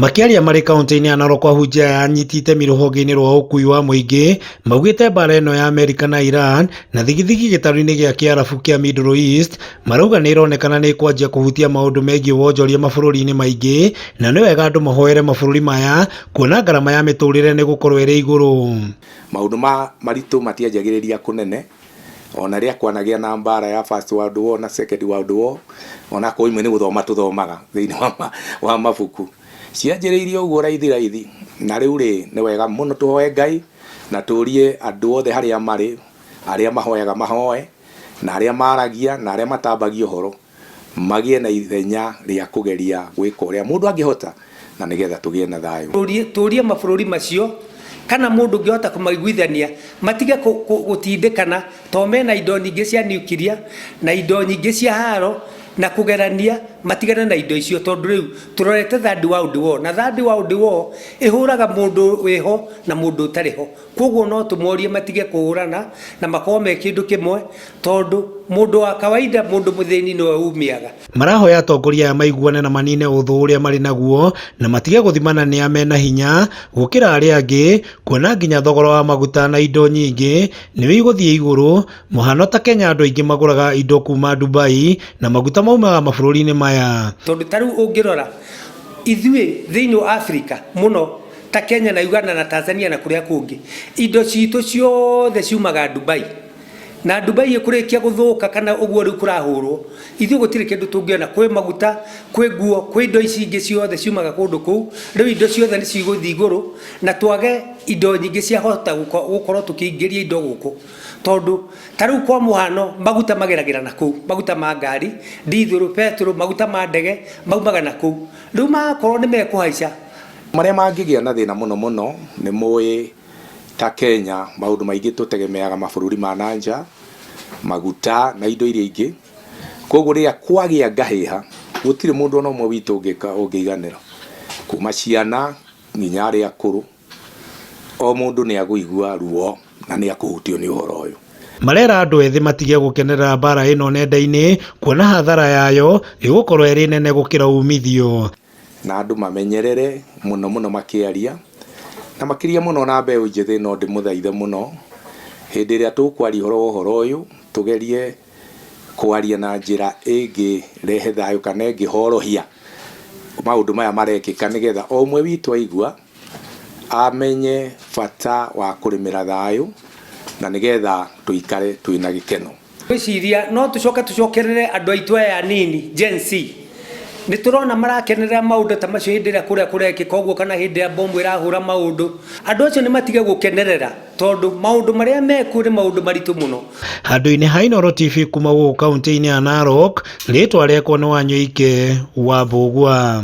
Makĩaria marĩ kauntĩ-inĩ ya Narok ahunjia aya anyiti itemi rũhonge-inĩ rwa ũkui wa mũingĩ maugĩte mbara ĩno ya Amerika na Iran na thigithigi gĩtarũ-inĩ gĩa kĩarabu kĩa Middle East marauga nĩ ĩronekana nĩ ĩkwanjia kũhutia maũndũ megiĩ wonjoria mabũrũri-inĩ maingĩ na nĩ wega andũ mahoere mabũrũri maya kuona ngarama ya mĩtũrĩre nĩ gũkorwo ĩrĩ igũrũ. Maũndũ ma maritũ matianjagĩrĩria kũnene ona rĩrĩa kwanagĩa na mbara ya First World War na Second World War, ona akorwo imwe nĩ gũthoma tũthomaga thĩinĩ wa mabuku, cianjĩrĩirie ũguo raithi raithi. Na rĩu rĩ, nĩ wega mũno tũhoe Ngai na tũrie andũ othe harĩa marĩ, arĩa mahoyaga mahoe, na arĩa maragia na arĩa matambagia ũhoro magĩe na ithenya rĩa kũgeria gwĩka ũrĩa mũndũ angĩhota na nĩgetha tũgĩe na thayũ. Tũrie mabũrũri macio kana mũndũ ũngĩhota kũmaiguithania matige gũtindĩkana to mena indo nyingĩ cia nuclear na indo nyingĩ cia haro na kũgerania, matigane na indo icio tondũ rĩu tũrorete Third World War, na Third World War ĩhũraga mũndũ wĩho na mũndũ ũtarĩ ho. Koguo no tũmorie matige kũhũrana na makorwo me kĩndũ kĩmwe tondũ mũndũ wa kawaida, mũndũ mũthĩni nĩwe umiaga. Marahoya atongoria aya maiguane na manine ũthũ ũrĩa marĩ naguo na matige gũthimana nĩa mena hinya gũkĩra arĩa angĩ, kuona nginya thogora wa maguta na indo nyingĩ nĩ igũthiĩ igũrũ, mũhano ta Kenya andũ aingĩ magũraga indo kuma Dubai na maguta maumaga mabũrũri-inĩ maya. Tondũ ta rĩu ũngĩrora ithuĩ thĩinĩ wa Afrika mũno ta Kenya na Uganda na Tanzania na kũrĩa kũngĩ, indo citũ ciothe ciumaga Dubai, na Dubai ĩkũrĩkia gũthũka kana ũguo rĩu kũrahũrwo, ithuĩ gũtirĩ kĩndũ tũngĩona. Kwĩ maguta, kwĩ nguo, kwĩ indo ici ingĩ ciothe ciumaga kũndũ kũu. Rĩu indo ciothe nĩ cigũthiĩ igũrũ na twage indo nyingĩ ciahota gũkorwo tũkĩingĩria indo gũkũ, tondũ ta rĩu kwa mũhano maguta mageragĩra na kũu, maguta ma ngari, ndithũrũ, betũrũ, maguta ma ndege maumaga na kũu. Rĩu makorwo nĩ mekũhaica. Marĩa mangĩgĩa na thĩna mũno mũno nĩ mũĩ ta Kenya maũndũ maingĩ tũtegemeaga mabũrũri ma na nja, maguta na indo iria ingĩ. Koguo rĩrĩa kwagĩa ngahĩha gũtirĩ mũndũ ona ũmwe witũ ũngĩiganĩra, kuma ciana nginya arĩa akũrũ, o mũndũ nĩ agũigua ruo na nĩ akũhutio nĩ ũhoro ũyũ. Marera andũ ethĩ matige gũkenerera mbara ĩno nenda-inĩ kuona hathara yayo ĩgũkorwo ĩrĩ nene gũkĩra umithio. Na andũ mamenyerere mũno mũno makĩaria, na makĩria mũno na mbeũ njĩthĩ no ndĩmũthaithe mũno hĩndĩ ĩrĩa tũkwaria ũhoro wa ũhoro ũyũ, tũgerie kwaria na njĩra ĩngĩrehe thayũ kana ĩngĩhorohia maũndũ maya marekĩka, nĩgetha o ũmwe witũ aigua amenye bata wa kũrĩmĩra thayũ na nĩgetha tũikare twĩna gĩkeno. Ngwĩciria no tũcoke tũcokerere andũ aitũ aya anini, Gen Z. Nĩ tũrona marakenerera maũndũ ta macio hĩndĩ ĩrĩa kũrĩa kũrekĩka ũguo kana hĩndĩ ĩrĩa bomu ĩrahũra maũndũ. Andũ acio nĩ matige gũkenerera tondũ maũndũ marĩa mekuo nĩ maũndũ maritũ mũno. Handũ-inĩ ha Inooro TV kuma gũkũ kaunti-inĩ ya Narok, rĩtwa rĩakwa nĩ Wanyoike wa Mbũgua.